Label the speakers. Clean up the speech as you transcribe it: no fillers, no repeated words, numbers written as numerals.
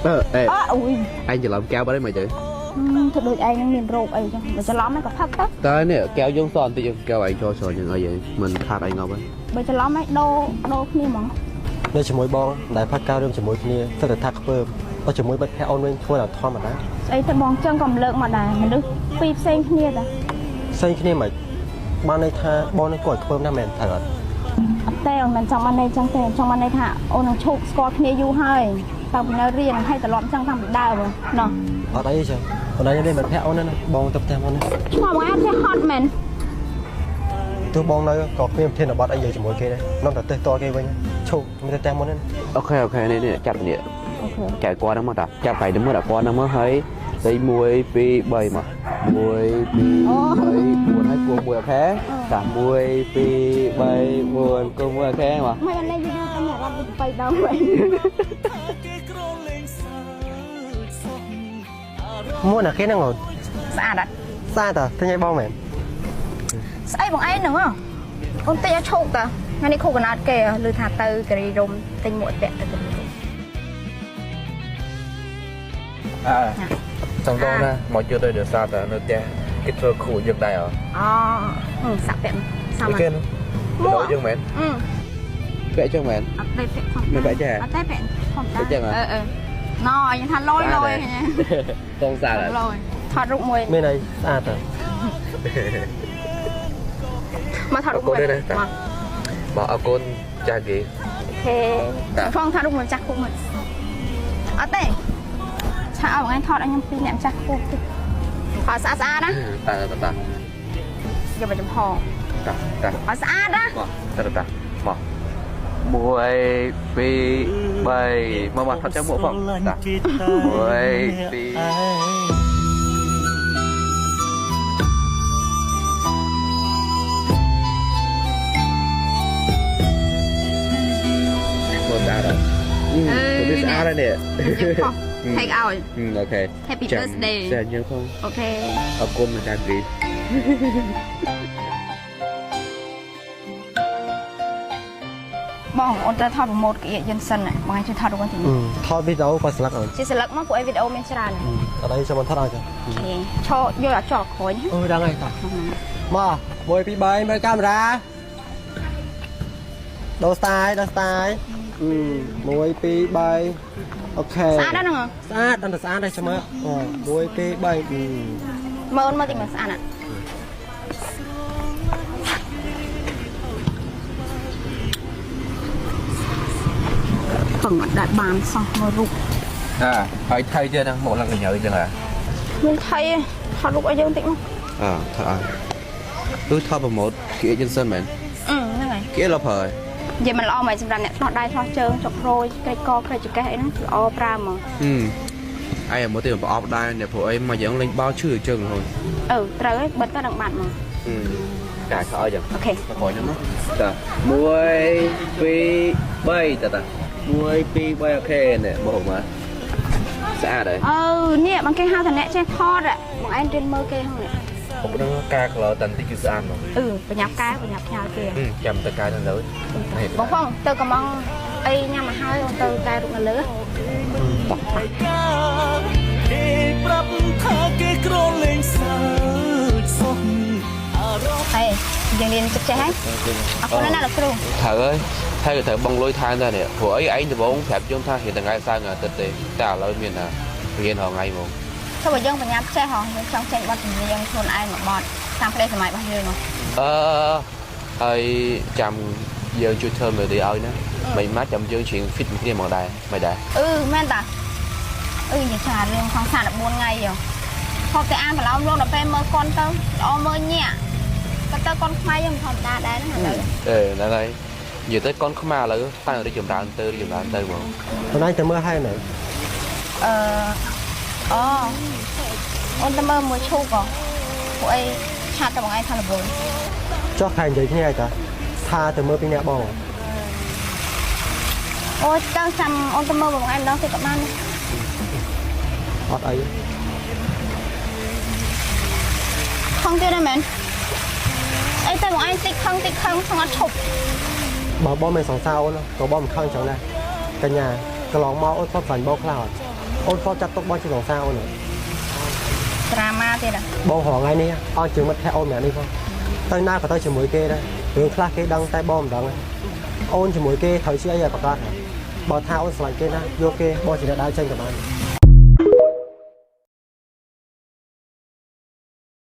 Speaker 1: អឺអេ
Speaker 2: អអូយ
Speaker 1: ឯងច្រឡំកែវបាត់ហើយមិនទៅ
Speaker 2: ធ្វើដូចឯងនឹងមានរោគអីចឹងបើច្រឡំឯងក៏ផឹកទៅ
Speaker 1: តើនេះកែវយើងសបន្តិចកែវឯងចូលច្រើនជាងអីមិនខាតឯងងាប់ហើយ
Speaker 2: បើច្រឡំឯងដូរដូរគ្នាហ្មង
Speaker 3: នៅជាមួយបងដែលផឹកកែវរួមជាមួយគ្នាសិតតែថាខ្ពើមបើជាមួយមិត្តភក្តិអូនវិញធ្វើដល់ធម្មតា
Speaker 2: ស្អីទៅបងចឹងក៏មិនលើកមកដែរមនុស្សពីរផ្សេងគ្នាតា
Speaker 3: ផ្សេងគ្នាមិនបានន័យថាបងនឹងគាត់ខ្ពើមណាស់មែនត្រូវអត់
Speaker 2: អត់ទេអូនមិនចង់បានន័យចឹងទេចង់បានន័យថាអូននឹងឈប់ស្គាល់គ្នាយូរហើយតើពីនៅរៀនហើយត្រឡប់ចឹងតាំងពីដើមណោះ
Speaker 3: អត់អីទេចឹងអូនឯងនេះមិត្តភក្តិអូនណាបងទៅផ្ទះអូនណា
Speaker 2: ឆ្ងល់មកអត់ចេះហត់មែន
Speaker 3: ទោះបងនៅក៏គ្មានប្រធានបទអីនិយាយជាមួយគេដែរនាំតែទិសតគេវិញឈប់មិនទៅផ្ទះមុនណា
Speaker 1: OK OK នេះនេះចាប់នេះ
Speaker 2: OK
Speaker 1: កែវគាត់ហ្នឹងមកតាចាប់កែទៅមើលដល់គាត់ហ្នឹងមកហើយទៅ1 2 3មក1 2 3 4ហើយគោះមួយ OK តា1 2 3 4គោះមួយ OK មក
Speaker 2: មិនអត់លេងយូរទៅមានអារម្មណ៍ដូចបីដងវិញ
Speaker 3: មួណាគេហ្នឹងអូន
Speaker 2: ស្អាតអត់
Speaker 3: ស្អាតតើទិញឲ្យបងមែន
Speaker 2: ស្អីបងឯងហ្នឹងអូនតិចឲ្យឈោកតាថ្ងៃនេះខូកណោតគេឮថាទៅគិរីរំទិញមួកតាក់ទៅគិរីរំ
Speaker 1: អើចង់ដល់ណាមកយកទៅដោយសារតែនៅផ្ទះគេធ្វើគ្រូយើងដែរអ
Speaker 2: អូសាក់ពាក់សា
Speaker 1: គេមួកយើងមែន
Speaker 2: អឺ
Speaker 1: ពាក់ចឹងមែន
Speaker 2: អត់ទេពាក់ធម្ម
Speaker 1: តាមិនពាក់ចេះ
Speaker 2: អត់ទេពាក់ធម្មតាអឺអឺណយើងថាលយលយ
Speaker 1: តងសា
Speaker 2: លយថតរូបមួយ
Speaker 3: មានអីស្អាតតើ
Speaker 2: មកថតរូបមួយ
Speaker 1: មកបងអរគុណចាស់គេ
Speaker 2: OK ផងថតរូបមួយចាស់គូមួយអត់ទេឆាឲ្យបងឯងថតឲ្យខ្ញុំពីរអ្នកចាស់គូតិចថតស្អាតស្អាតណា
Speaker 1: តាតាតា
Speaker 2: យកមកចំហ
Speaker 1: តាតា
Speaker 2: ឲ្យស្អាតណា
Speaker 1: មកតាតាមក1 2 3មកមកថតចាំមួកផងតា1 2 ស្អាតអឺស្អាតហើយនេះ
Speaker 2: take out
Speaker 1: OK
Speaker 2: Happy birthday
Speaker 1: ចាយើងផង
Speaker 2: OK
Speaker 1: អរគុណម្ចាស់គ្រី
Speaker 2: បងអូនត្រូវថត promote គេយើងសិនបងឯងជួយថតរូបទី
Speaker 3: ថតវីដេអូក៏ស្លឹកអូន
Speaker 2: ជាស្លឹកមកពួកឯងវីដេអូមានច្រើន
Speaker 3: អត់អីចាំមិនថតឲ្យចា
Speaker 2: OK ឈរយកអាចော်ក្រោយ
Speaker 3: អូដឹងហើយតោះមក1 2 3មើលកាមេរ៉ាដូរ style ដូរ style 1 2 3 OK
Speaker 2: ស្អាតដល់ហ្នឹង
Speaker 3: ស្អាតដល់តែស្អាតដែរចាំមើល1 2 3
Speaker 2: មើលមើលតិចមើលស្អាតអត់ពឹងអត់ដែលបានសោះមើលរូប
Speaker 1: អាហើយថៃទៀតហ្នឹងមកឡើងកញ្ញើចឹងហ่ะ
Speaker 2: មានថៃថតរូបឲ្យយើងតិចមក
Speaker 1: អើថតឲ្យគឺថតប្រម៉ូទគេអេเจนសិនមែន
Speaker 2: អឺហ្នឹងហើយ
Speaker 1: គេលោប្រើ
Speaker 2: និយាយមិនល្អមកសម្រាប់អ្នកឆ្លោះដៃឆ្លោះជើងចុកប្រួយក្រិចកក្រិចចកេះអីហ្នឹងល្អប្រើហ្មង
Speaker 1: អឺឯងមកទីប្រអប់ដែរអ្នកព្រោះអីមកយើងលេងបាល់ឈឺជើងរហូត
Speaker 2: អឺត្រូវហើយបិទទៅនឹងបាត់ហ្មង
Speaker 1: កាខោឲ្យចឹង
Speaker 2: អូខេ
Speaker 1: មកក្រោយហ្នឹងតា1 2 3តាតា1 2 3អូខេនេះមកមកស្អាតហើយ
Speaker 2: អឺនេះបងគេហៅថាអ្នកចេះថតបងឯងរៀនមើលគេហ្នឹងនេះ
Speaker 1: ผมនឹងការ color តាន់តិចគឺស្អាតហ្មង
Speaker 2: អឺបញ្ញាប់កែបញ្ញាប់ផ្ញើគេ
Speaker 1: ចាំទៅកែនៅលើ
Speaker 2: បងផងទៅកំងអីញ៉ាំមកហើយទៅកែរូបនៅលើ
Speaker 4: គេប្រាប់ថាគេក្រលែងសើចសោះអារម្មណ៍
Speaker 2: ហេយើងរៀនចិត្តចេះហើយអរគុណណាស់លោកគ្រូ
Speaker 1: ត្រូវហើយហើយត្រូវបងលុយថែមដែរនេះព្រោះអីឯងដំបងប្រាប់យើងថារៀនថ្ងៃសៅរ៍ថ្ងៃអាទិត្យទេតែឥឡូវមានណារៀនរាល់ថ្ងៃហ្មង
Speaker 2: ធ្វើឲ្យយើងបញ្ញាប់ចេះហ៎យើងចង់ចេញបទចម្រៀងខ្លួនឯងមួយបទតាមក្តីសម័យរបស់យើងហ៎
Speaker 1: អឺហើយចាំយើងជួយធ្វើមេរីឲ្យណាមិនម៉ាត់ចាំយើងច្រៀង fit មួយគ្នាហ្មងដែរមិនដែរ
Speaker 2: អឺមែនតាអឺនិយាយចារឿងសង្សារ14ថ្ងៃហ៎ហូបតែអានប្រឡំលោកដល់ពេលមើលកុនទៅល្អមើលញាក់ក៏ទៅកុនខ្មែរយើងធម្មតាដែរហ្នឹងឥឡូវ
Speaker 1: អេហ្នឹងហើយនិយាយទៅកូនខ្មែរឥឡូវតាំងរីកចម្រើនទៅរីកចម្រើនទៅហ្មង
Speaker 3: អូនឯងទៅមើលហើយនៅ
Speaker 2: អឺអូអូនទៅមើលមួយឈូកហ៎ពួកអីឆាតទៅបងឯងថារវល់
Speaker 3: ចុះខែនិយាយគ្នាហើយតាថាទៅមើលពីអ្នកបង
Speaker 2: អូយទៅចាំអូនទៅមើលបងឯងម្ដងទៀតក៏បាន
Speaker 3: អត់អី
Speaker 2: ខឹងទៀតដែរមែនអីតែបងឯងតិចខឹងតិចខឹងខឹងអត់ឈប់
Speaker 3: បើបងមិនសង្សារអូនក៏បងមិនខឹងចឹងដែរកញ្ញា កន្លងមកអូនធ្លាប់ស្រឡាញ់បងខ្លះអត់អូនធ្លាប់ចាត់ទុកបងជាសង្សារអូនអត់
Speaker 2: ត្រាម៉ាទៀតហ៎
Speaker 3: បងរងថ្ងៃនេះអត់ជាមិត្តភក្តិអូនម្នាក់នេះផងទៅណាក៏ទៅជាមួយគេដែររឿងខ្លះគេដឹងតែបងមិនដឹងទេអូនជាមួយគេត្រូវជាអីឲ្យប្រកាសហ៎បើថាអូនស្រឡាញ់គេណាយកគេបងជាអ្នកដើរចេញក៏បាន។